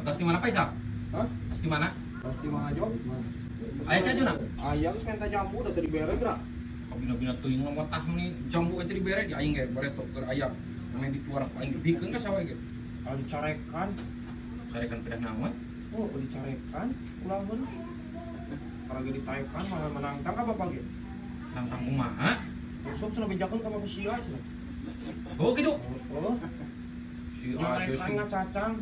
Atas di mana, Faisal? Hah? Atas di mana? Atas di mana, Jo? Aya si Ajuna? Aya geus minta jambu udah tadi bere geura. Kabina-bina teuing mah tah nih jambu eta dibere di aing ge bareto keur aya. Namanya dituar ku aing dibikeun ka sawe ge. Kalau dicarekan, Carekan pedah naon? Oh, dicarekan ulah mun. Para ge ditaekan malah menangtang ka bapak ge. Nangtang kumaha? Besok cenah bejakeun ka bapak sia cenah. Oh gitu. Oh, Si Ajo nyarekan si ngacacang.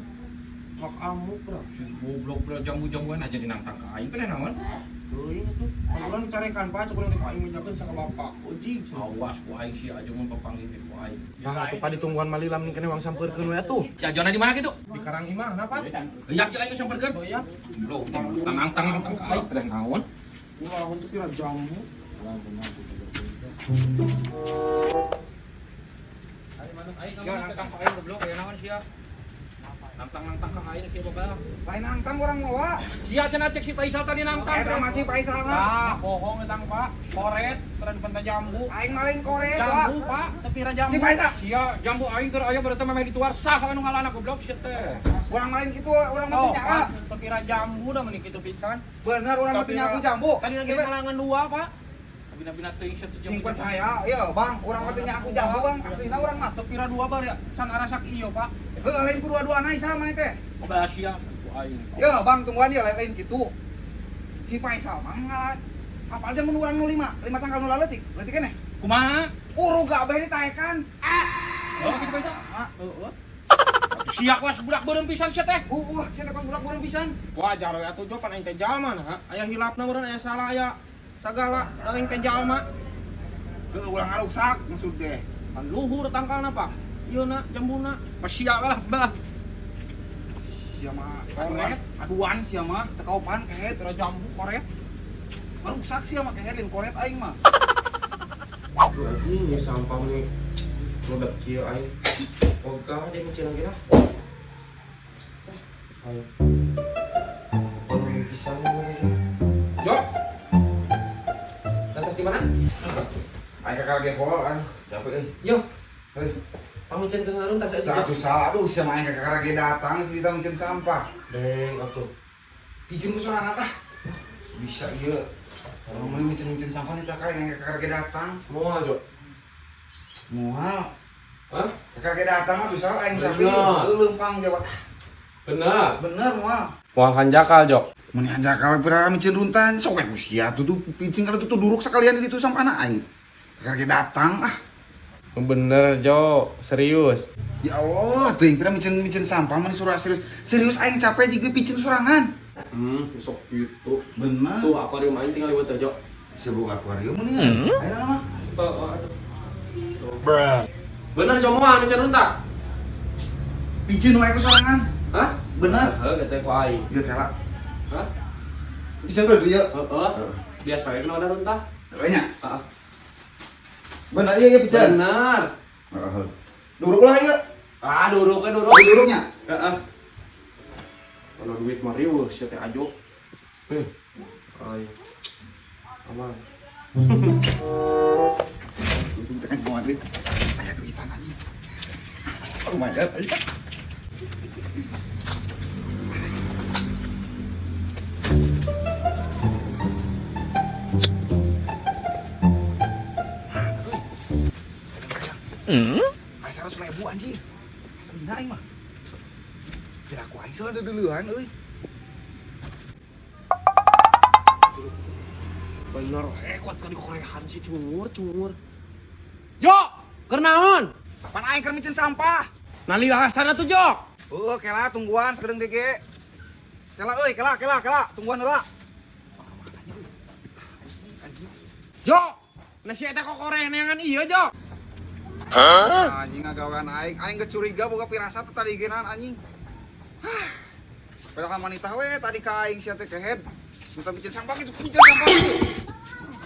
Mak amuk bro. si goblok bro jambu-jambuan aja dinangtang ka aing pedah naon? Teuing atuh. Pan urang dicarekan Pak, cek urang teh aing bejakeun sa ka bapak. Ujig cenah. Awas ku aing si Ajo mun papanggih teh ku aing. Nah, atuh Pak ditungguan malilam nih kene wang sampeurkeun we atuh. Si Ajona di mana gitu? Di Karang Imah, nah Pak. Iyak jeung aing sampeurkeun. Oh iya. Goblok, nangtang-nangtang ka aing pedah naon? Ulah untuk kira jambu. Sia nangtang ka aing goblok aya naon sia? Nangtang-nangtang ka aing sia bapak. Lain nangtang orang mawa. Sia cenah cek si Faisal tadi nangtang. Eta masih Faisal mah. Ah, bohong etang Pak. Koret, tara dipenta jambu. Aing mah lain koret, Wak. Jambu Pak, tapi ra jambu. Si Faisal, Sia jambu aing keur aya berarti memang dituar sah anu ngalana goblok sia teh. urang mah lain kitu, urang mah Oh, teu nyawa. Pak, tapi ra jambu dah meni kitu pisan. Bener urang mah teu nyaku jambu. Tadi lagi kalangan dua, Pak. Bina-bina teuing sia teh Sing percaya, ya Bang, urang mah teu nyaku jambu, Bang. Aslina urang mah. Tapi ra dua bar ya, can arasak iyo, Pak. Heuh, lain ku dua-duana Isal maneh teh. Balas sia ku aing. Ya, Bang, tungguan ya lain-lain kitu. Si Faisal mah ngalah apal jam urang nu 5, 5 tanggal nu leutik, leutik keneh. Kumaha? Urug gabeh ditaekan. Oh kitu Faisal. Ah, Heeh. Sia kuas budak beureum pisan sia teh. Heuh, sia teh budak beureum pisan. Wajar we atuh Jo, pan aing teh jalma nah. Aya hilapna meureun, aya salah aya sagala, da aing teh jalma. Heuh, urang ngaruksak maksud teh. Pan luhur tangkalna, Pak. Ieu na jambuna. Pas sia lah belah. Sia mah Koret. aduan, aduan sia mah teu kaopan kehed. Tera jambu koret. Ngaruksak sia mah kehed lain koret aing mah. Aduh, ini sampah nih. Produk kieu aing. Ogah dia ngecil lagi lah. Ayo. Perlu pisan lagi. Jo. Lantas di mana? Aing kakak lagi hol, aduh, capek euy. Yo, Heuh, pamicen ke ngarun tas aja. tak atuh salah, aduh sia mah aing kakak lagi datang sih kita mencen sampah. Deng atuh. Pijeun ku sorangan ah. Bisa ieu. Orang mah mencen-mencen sampah nih kakak yang kakak lagi datang. Moal, Jo. Moal. Hah? Kakak lagi datang mah tuh salah aing capek. Bener. Leuleung leumpang jawab. Bener. Bener moal. Moal hanjakal, Jo. Mun hanjakal pira mencen runtan sok we ku sia tuh tuh pincing kalau tuh duruk sekalian di ditu sampahna aing. Kakak lagi datang ah. Bener, Jo. Serius. Ya Allah, teuing pira mencen-mencen sampah mah surah serius. Serius aing capek juga picin sorangan. Besok gitu. Bener. Tuh akuarium aing tinggal liwat aja, Jo. Sebuah akuarium nih ya. Ayo mah. Heeh, atuh. Bener, Jo, moal mencen runtak. Picin wae ku sorangan. Hah? Bener. Heeh, kata ku aing. Ieu kela. Hah? Picin dulu ieu. Heeh. Biasa we kena ada runtah. Heeh nya. Heeh. Bener iya iya picin. Bener. Heeh. Duruk lah ieu. Ah, duruk we duruk. Duruknya. Heeh. Kalau duit mah riweuh sia teh ajo. Eh. Ay. Aman. Untung tekan kumaha duit. Aya duitan anjing. Lumayan aya. Aya 100.000 anjing. Aslina aing mah. Kira aku aing salah deuleuhan euy. Bener, kuat kali korehan sih cungur, cungur. Jo, keur naon? Pan aing keur micen sampah. Nali alasan atuh, Jo. Heuh, kela tungguan sakedeung DG. Kela euy, kela kela kela, tungguan heula. Jo, nah si eta kok korehan ieu, Jo. Anjing ngagawean aing, aing geus curiga boga pirasat teh tadi geunaan anjing. Hah. Padahal wanita we tadi ka aing sia teh kehed. Minta micen sampah gitu, micen sampah gitu.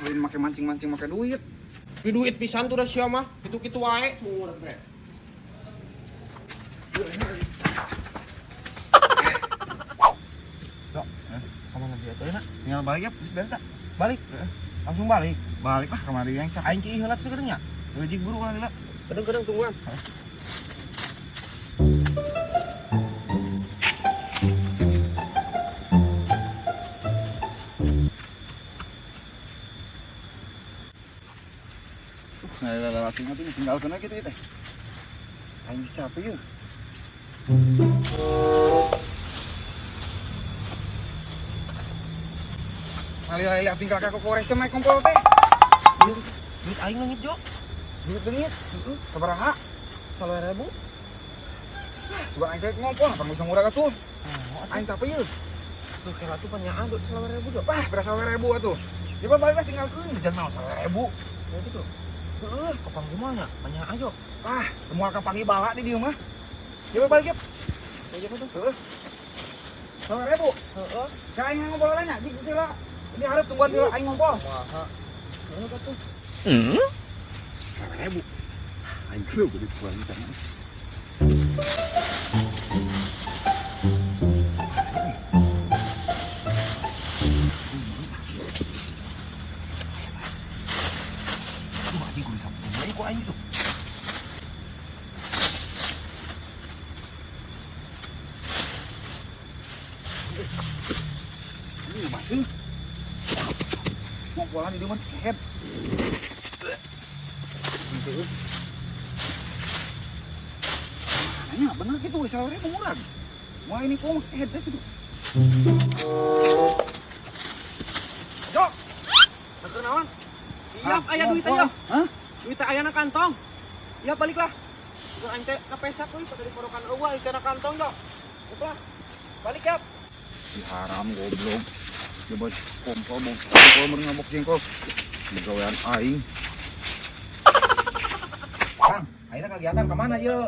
Lain make mancing-mancing make duit. Di duit pisan tuh dah sia mah, kitu-kitu wae cungur teh. Jo, sama lagi atuh enak. Tinggal balik ya, geus beres tak? Balik. Langsung balik. Balik lah kamari yang capek. Aing ki heula segernya. Leutik buru lah lila. Kadang-kadang tungguan. Tinggalkeun we kitu ieu teh. Aing geus capek yeuh. Alih-alih tinggal ka kokores mah kompol teh. Duit aing leungit, Jo. Duit leungit, heeh, sabaraha? 20.000. Sugan aing teh ngompol, apa bisa murah atuh. Aing capek yeuh. Tuh kela tuh panyaan duit 20.000, Jo. Wah, berasa 20.000 atuh. Ya balik lah tinggalkeun, jangan mau 20.000. Ya gitu. Heeh, Kapan gimana? Panyaan, Jo. ah, moal kapanggih bala di dieu mah. Ya balik ya. Ya gitu tuh. Heeh. 20.000. Heeh. Ka aing ngompol lain nya, jig heula. Ini hareup tungguan heula aing ngompol. Kumaha? Heeh atuh. 20.000. Aing geuleuh gede kurang tangan. Aduh, anjing kudu sapu deui ku aing tuh. Ini masih ngompolan di mah kehead. Gitu. Nanya bener gitu we 20.000 murah. Wah ini kok kehead deh gitu. Jo. Keur naon? Siap aya duit aya. Hah? Duit aya na kantong. Ya baliklah. Sugan aing teh kapesak euy pada diporokan eueuh aing teh na kantong, Jo. Lah. Balik ya. Haram goblok. Coba kompol bong kompol meureun ngabok jengkol. Gawean aing. Kang, ayeuna kegiatan kemana ieu?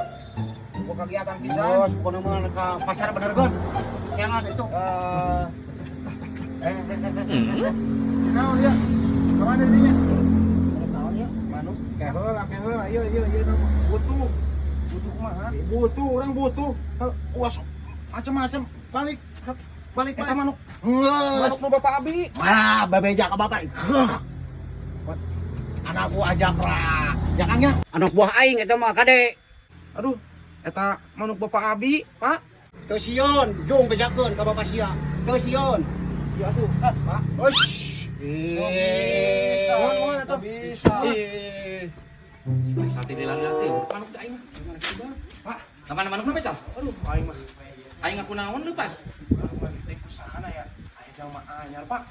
Gua kegiatan pisan. Bos, pokoknya mah ke pasar bener gon. Jangan itu. Naon ya? Kemana dirinya? Naon ya? Manuk keheula keheula ieu ieu ieu Butuh, butuh kumaha? butuh orang butuh. Uas macam-macam. Balik, balik Eta balik. manuk. Nges. Manuk nu Bapak Abi. Ah, bebeja ke bapak. Geuh. Anakku aja pra. Ya Kang ya. Anak buah aing eta mah kade. Aduh, eta manuk Bapak Abi, Pak. Teu sieun, jung bejakeun ka bapak sia. Teu sieun. Ya atuh, Pak. Ush. Eh. Mohon mohon atuh. Bisa. Eh. Sate dilaliatin. Manuk teh aing mah. Gimana sih, Bang? Pak, Kapan manuk lepas? aduh aing mah. Aing ngaku naon lepas? Aduh mah teh kusahana ya. Aya jalma anyar, Pak.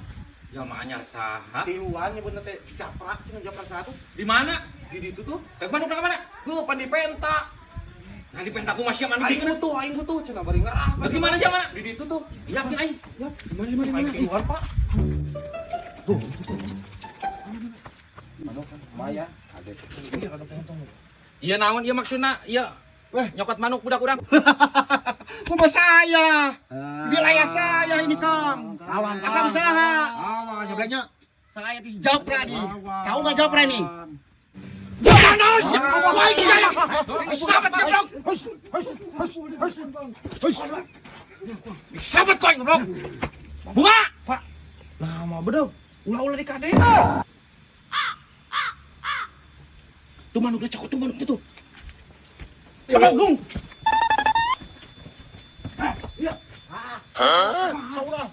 Jalma anyar saha? Tiluan nyebutna teh japra, cenah japra satu. Di mana? Di ditu tuh. Eh manukna ka mana? Heuh, pan di penta. Nah di pentaku mah sia manuk Aing dikeun. butuh cenah bari ngerah. Di mana aja mana? Di ditu tuh. Iya, aing. Yap. Di mana di mana di Aing mana? tiluan, Pak. Manuk kan lumayan. Kaget. Iya, kada potong. Iya naon ieu maksudna? Iya. Weh. Nyokot manuk budak urang. Kumaha saya? Wilayah saya ini, Kang. Lawan, Akang saha? Lawan nyebleknya. Saya itu Japra nih. Tahu nggak Japra nih? Mana sih? Sahabat goblok. Sahabat kau goblok. Bunga. Pak. Nah, mah bedeu. Ulah-ulah di kade. Tuh manuknya cokot tuh manuknya tuh. Tolong. Saurah.